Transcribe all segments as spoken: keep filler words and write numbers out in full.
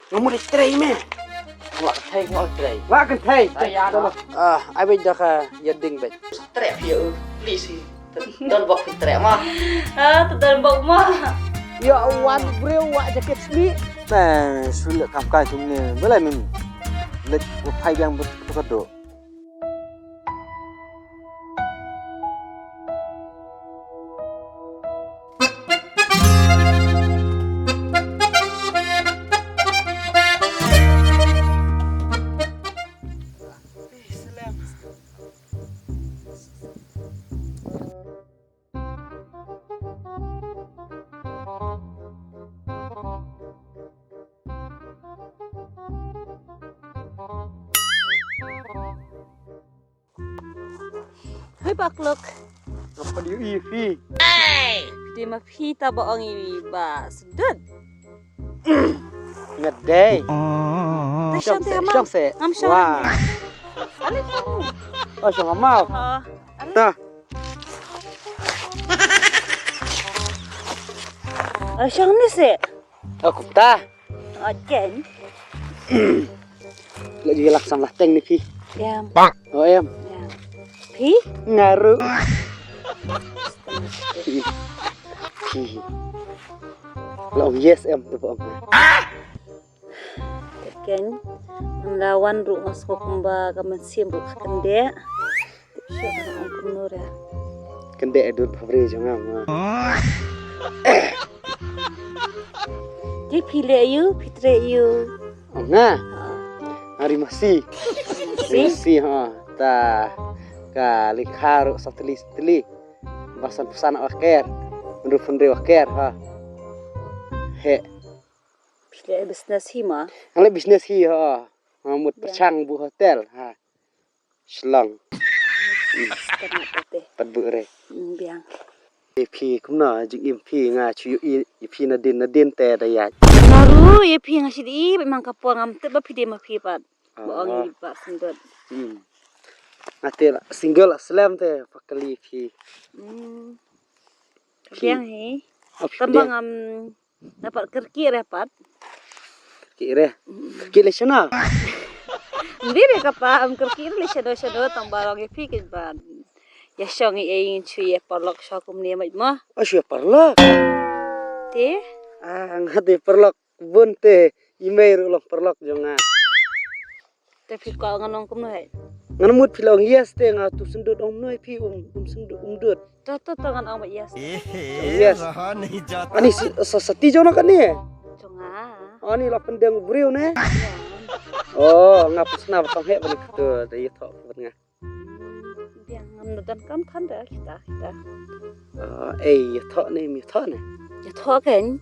Nga mut trei me. Nga kynthei, nga trei. Nga kynthei. Ai ïa no. Ah, ai beit da ka ïa ding beit. Trei phi u. Please. Don bok phi trei ma. Ah, tu don bok ma. Ïa wan briew wa jaket sli. Te suli kam kai tum ne. Belai mim. Lek u phai biang bet tu ka do. Hoi Bah Kluk. Ngam pat ïohi ïa phi. Phi dei ma phi ta ba ong ïa i Bah Sendot. Nga dei. Te shong te, shong, shong se. Ngam shong. Wah. Ale shong. Oh, shong amau. Oh. Ta. Ale shong ni se. Oh, kumta. Oh, jen. Leh ju ïalak sam lah teng ni phi. Em. Oh, em. Em. Phi? Nga ruh. Phi. Lah, oh, yes, em, tu, em. Te keiñ, ynda wan ruh nga sngew kumba ka mynsiem ruh ka kyndeh. Tip shuh ka ong kumno re. Kyndeh dud phabri jong nga ma. Te phi leh aïu, phi trei aïu? Oh, nga? Ha. Nga ri masi. Masi? Ri masi, ha. Ta ka lingkha ruh sa tylli sa tylli. Ba san phew san wa ker. Hynriew phew hynriew wa ker, ha. He. Phi leh business hi ma? Nga leh business hi, ha. Nga mut pyrshang buh hotel, ha. Shillong. Pat buh re. Mm, biang. Ïa phi kumno jingim phi, nga shu ïohi ïa phi nadien nadien te da ïaid. Nga ruh ïa phi nga shu ïohi bad man ka por, ngam tip ba phi dei ma phi pat. Ba ong ïa i Bah Sendot. Hmm. Nga te la single la slem te pat kali phi. Hmm. Phi. Biang hi. Oh, phi. Tang ba dei. Ngam Dapat kyrkieh re pat. Kyrkieh re. Mm. Kyrkieh lei shano? Ym dei re kata, ym kyrkieh re lei shano shano, tang ba long ïa phi keiñ ban ïa shong ïa, ïa shu ïa paralok sha kumne mait ma. Oh, shu ïa paralok. Te? Ah, nga te paralok bun te, i mei ruh long paralok jong nga. Te phi kwah ngan ong kumno hei? Ngan mut phi la ong yes te, nga tu sendut ong kumno hei phi um, um sendut um dut. To to to ngan ong ba yes. Yes. Ani sa, sa ti jong no kane? Jong nga. Ani la pyndeng u briew ne? Ïa. Oh, nga pynshna ba tang heh ba ni kto da ïathoh bad nga. Biang ngam da donkam than da kita kita. Oh, ei, ïathoh ne, ïathoh ne. Ïathoh keiñ.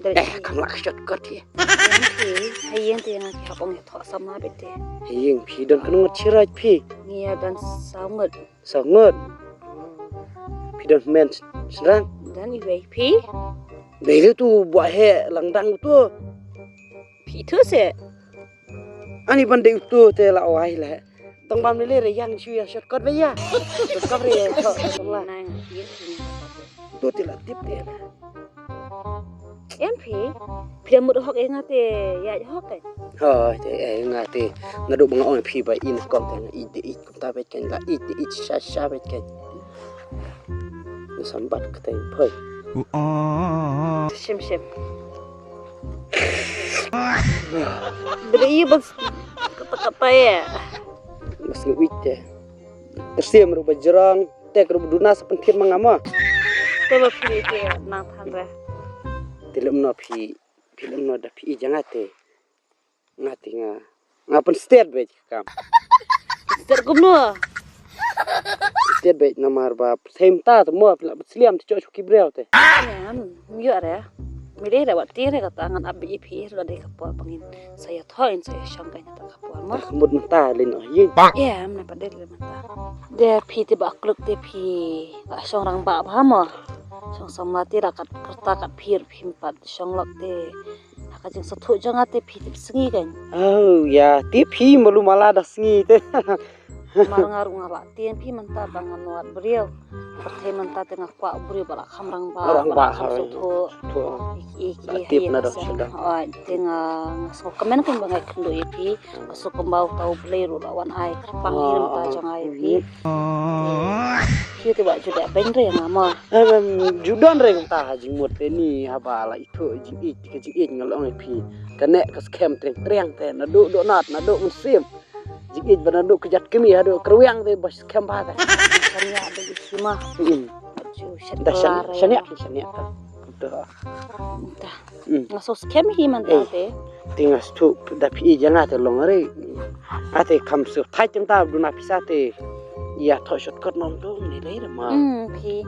Eh, kam lah shortcut hi. Ïeng phi, ha ïing te ïeng phi hap ong ïathoh samla beit te. Ha ïing phi don kano ngut shiraij phi? Ngi ïa don saw ngut. Saw ngut. Phi don men shynrang? Don iwei phi. Dei tu ba heh langdang tu. Phi tu se. Ani ban dei uto te la wai le. Tang bam lele re ïeng shu ïa shortcut ba ïa. Shortcut re ïa to tang la. To te la tip te la. Em phi. Phi da mut hok ïa nga te ïa hok eh. Ha te eh nga te. Naduh ba nga ong phi ba in kom te nga ïeit te ïeit kumta beit kan la ïeit te ïeit sha sha beit kan. Nga sambat kata ïa phai. Shim shim. Bri bas kata kata ïa. Bas ngi wit te. Tersiam ruh ba jrong te ruh ba duna sa pynthir ma nga ma. Te ba phi te nang than re. Te lem no phi phi lem no da phi i janga te. Nga te nga. Nga pynstet beit kam. Pynstet kumno? Pynstet beit namar ba pyrthei mynta te mo phi la pynsliam te chok shuki briew te. Em, ym ïoh re. Me dei re wat tieng re kata ngan ap beit ïa phi re dei ka por ba ngin sa ïathoh ngin sa ïashong ka ïa kata ka por mo. Ka mut mynta lei noh ïing. Em, na pat dei lei mynta. Dei phi te ba kluk te phi la shong rangbah bha mo. Shong samla te la kat kyrta kat phi ruh phim pat shong lok te. Ha ka jingsngewthuh jong nga te phi tip sngi kan. Oh, ïa, te phi malu mala da sngi te. Mar nga ruh nga la tieng phi mynta ba ngan wad briew. Pyrthei mynta te nga kwah briew ba la kham rangbah, ba la kham sngewthuh. Ïa ki, ïa ki, ïa ki, ïa ki. Oi, te nga, nga sngewkmen kein ba nga ïakynduh ïa phi. Nga sngewkmen ba uta U Blei ruh la wan ai kyrpang hi na ka bynta jong nga ïa phi. Phi te ba ju dei beiñ re nga mo. Em, em, ju don re kumta ha jingmut te ni haba la ithuh jingïeit, ka jingïeit nga la ong ïa phi. Kane ka skhem triang triang te naduh dohnud, naduh mynsiem. Jingïeit ba naduh ka jait kmie haduh ka rwiang te ba skhem bha te. Shaniah da ïeit hi ma. Mm. Ju shet. Da shaniah, shaniah, shaniah ta. Kumta. Kumta. Mm. Nga sngewskhem hi mynta te. Te nga sngewthuh da phi ïeit ïa nga te long re. Nga te kham sngewthait te mynta duna pisa te. Ïa thoh shortcut nom to ni lei re ma. Hmm, phi.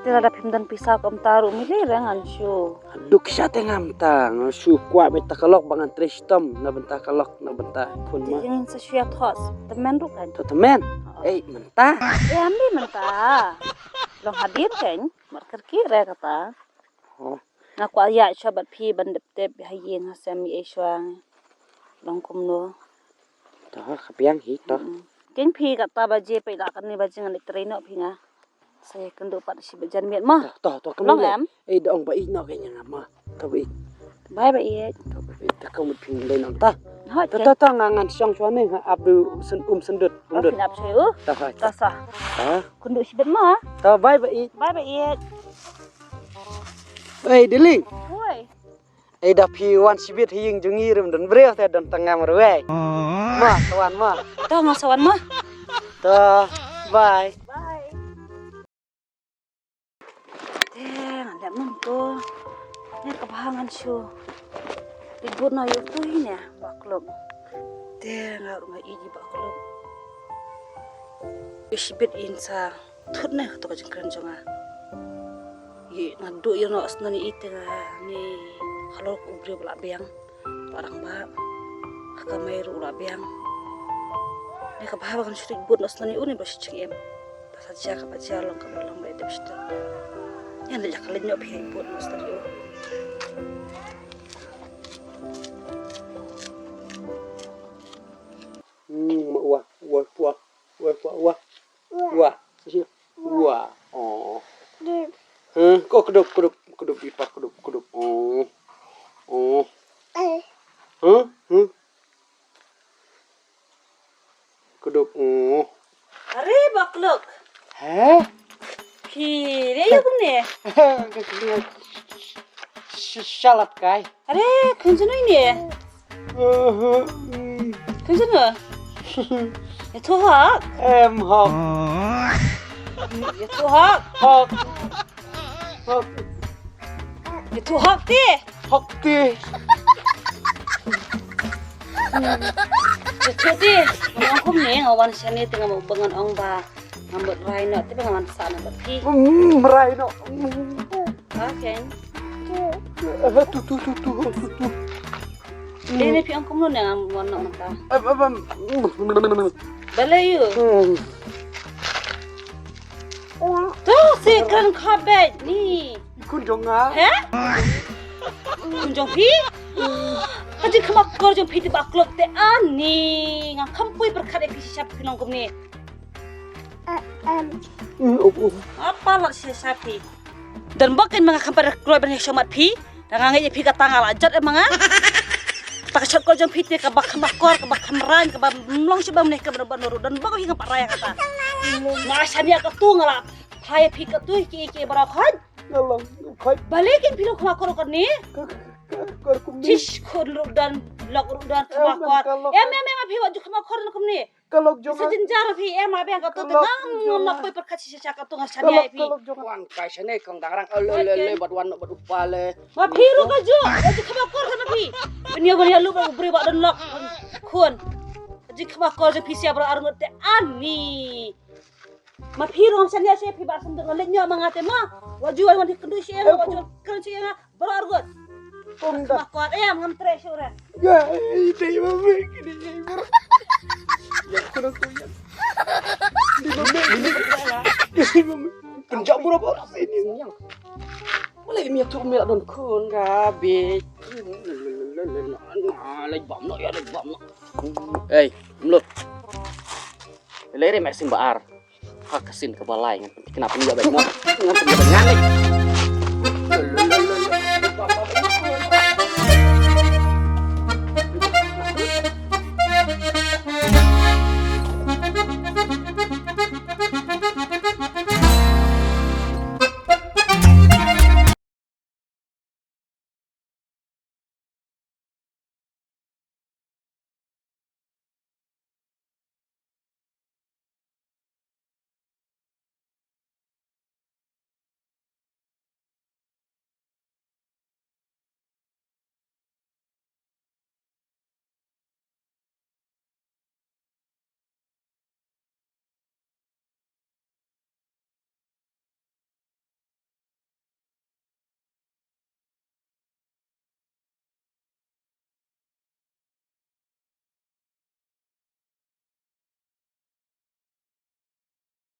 Te lada phim don pisa kumta ruh mi lei re ngan shu. Duk sha te ngam ta, nga shu kwah beit ta ka lok ba ngan trei shitom na bynta ka lok, na bynta khun ma. Te ngin sa shu ïa thoh tymmen ruh kan. Thoh tymmen? Ei, mynta. Ei, am dei mynta. Long hadien kan, mar kyrkieh re kata. Oh. Nga kwah ïa sha bad phi ban dep tep ha ïing ha sem ïa shuwa. Long kumno. To, ka biang hi to. Mm. Ken phi kata baje peit la kane baje ngan leit trei noh phi nga. Sa ïakynduh pat shi bad jan miet ma. To, to, to, long em? Eh, da ong ba ïeit noh kane nga ma. To ba ïeit. Bye ba ïeit. To ba ïeit. To ka mut phi leit noh ta. Hoi. To, to, to nga ngan shong shuwa ne nga ap du um syndut. Phi ap shuwa u. To hoi. To sa. To. Kynduh shi bad ma. To bye ba ïeit. Bye ba ïeit. Ei, Diling. Hoi. Ei, da phi wan shibit ha ïing jong ngi, rim don briew te don tang ngam ruwei. Ma, sa wan ma. To, nga sa wan ma. To, bye. Bye. Te, ngan leh mynta. Ne ka bha ngan shu. Te bud na ïa tu hi ne, Bah Klok. Te, nga ruh nga ïeit ïa Bah Klok. Ïa shibit in sa. Thut ne kato ka jingkren jong nga. Ïa nga duh ïa no snan ïa ite nga ni halor u briew ba la biang. Ba rang ba ka kamai ruh la biang. Ne ka bha ba kan shu bud no snan ïa u ni ba shi jingim. Ba sa jia ka ba jia long ka ba long ba dep shi. Ïa ne ïa ka leit nyok phi bud no snan ïa u. Hmm, ma wa, wa, wa, wa, wa, wa. Wa. Wa. Oh. Huh? Ko kedup, kedup, kedup, ipa, kedup, kedup. Oh. Oh. Huh? Huh? Kedup. Oh. Are, Bah Klok. Heh? Phi, re ïa kumne. Sh-, shalat kai. Are, khun jong ine. Khun jong. Ïathuh hok. Em hok. Ïathuh hok. Hok. Hok. Ïathuh hok te. Hok te. Ïathuh te. Nga ong kumne, nga wan shane te nga mut ba ngan ong ba. Nga mut rai noh te ba nga wan sah noh bad phi. Hmm, rai noh. Okay. Eh, tu, tu, tu, tu, tu, tu. Te ne phi ong kumno ne ngam wan noh mynta. Em, em, em. Balei ïa u? Hmm. To, se kren khapbeit ni. Khun jong nga. He? Khun jong phi? Ka jingkham akor jong phi te Bah Klok te ani. Nga kham poi pyrkhat ïa phi shisha phi nong kumne. Em, em. Hmm, oh, oh. Apa la shisha phi? Don bok kein ma nga kham pat kloi ban ïa shomat phi. Da nga ngeit ïa phi kata nga la jot em ma nga. Kata ka shot kol jong phi te kaba kham akor, kaba kham rain, kaba mlong sha ba mne kaba ban ruh. Don bok phi kham pat rai kata. Nga shaniah katu nga la phai ïa phi katu ki ki bra khot. Nga long khot. Balei kein phi long kham akor kane? Ka, ka, ka, ka, ka, ka. Tish khot ruh don, lok ruh don kham akor. Em, em, em, phi wat ju kham akor kumne. Ka lok jong nga. Sa jynjar phi em, ma biang katu te ngam, ngam poi pyrkhat shisha katu nga shaniah ïa phi. Ka lok jong nga. Wan kai shane kong dangrang, le, le, le, bad wan, bad u pa le. Ma phi ruh ka ju, ka ju kham akor sa ma phi. Bniah, bniah lu bad u briew ba don lok khun. Ka ju kham akor sa phi sia bra arngut te ani. Ma phi ruh ngam shaniah shisha phi ba sum duk leit ñiah ma nga te ma. Wa ju wan kynduh shisha, wa ju kren shisha nga. Bro argut. Kum da. Ma kwat em ngam treh shuh re. Ya, eh, dei ma me kini ya bro. Ya kuna tu ya. Dei ma me. Dei ma me. Pynjah bro bro. Wala mi tu mi la don kun ga be. Lej bam no ya lej bam no. Hey, mlut. Lei re me sin ba ar. Ha ka sin ka ba lai ngan pynthikna pynïoh bad mo. Ngan pynïoh bad ngan lei.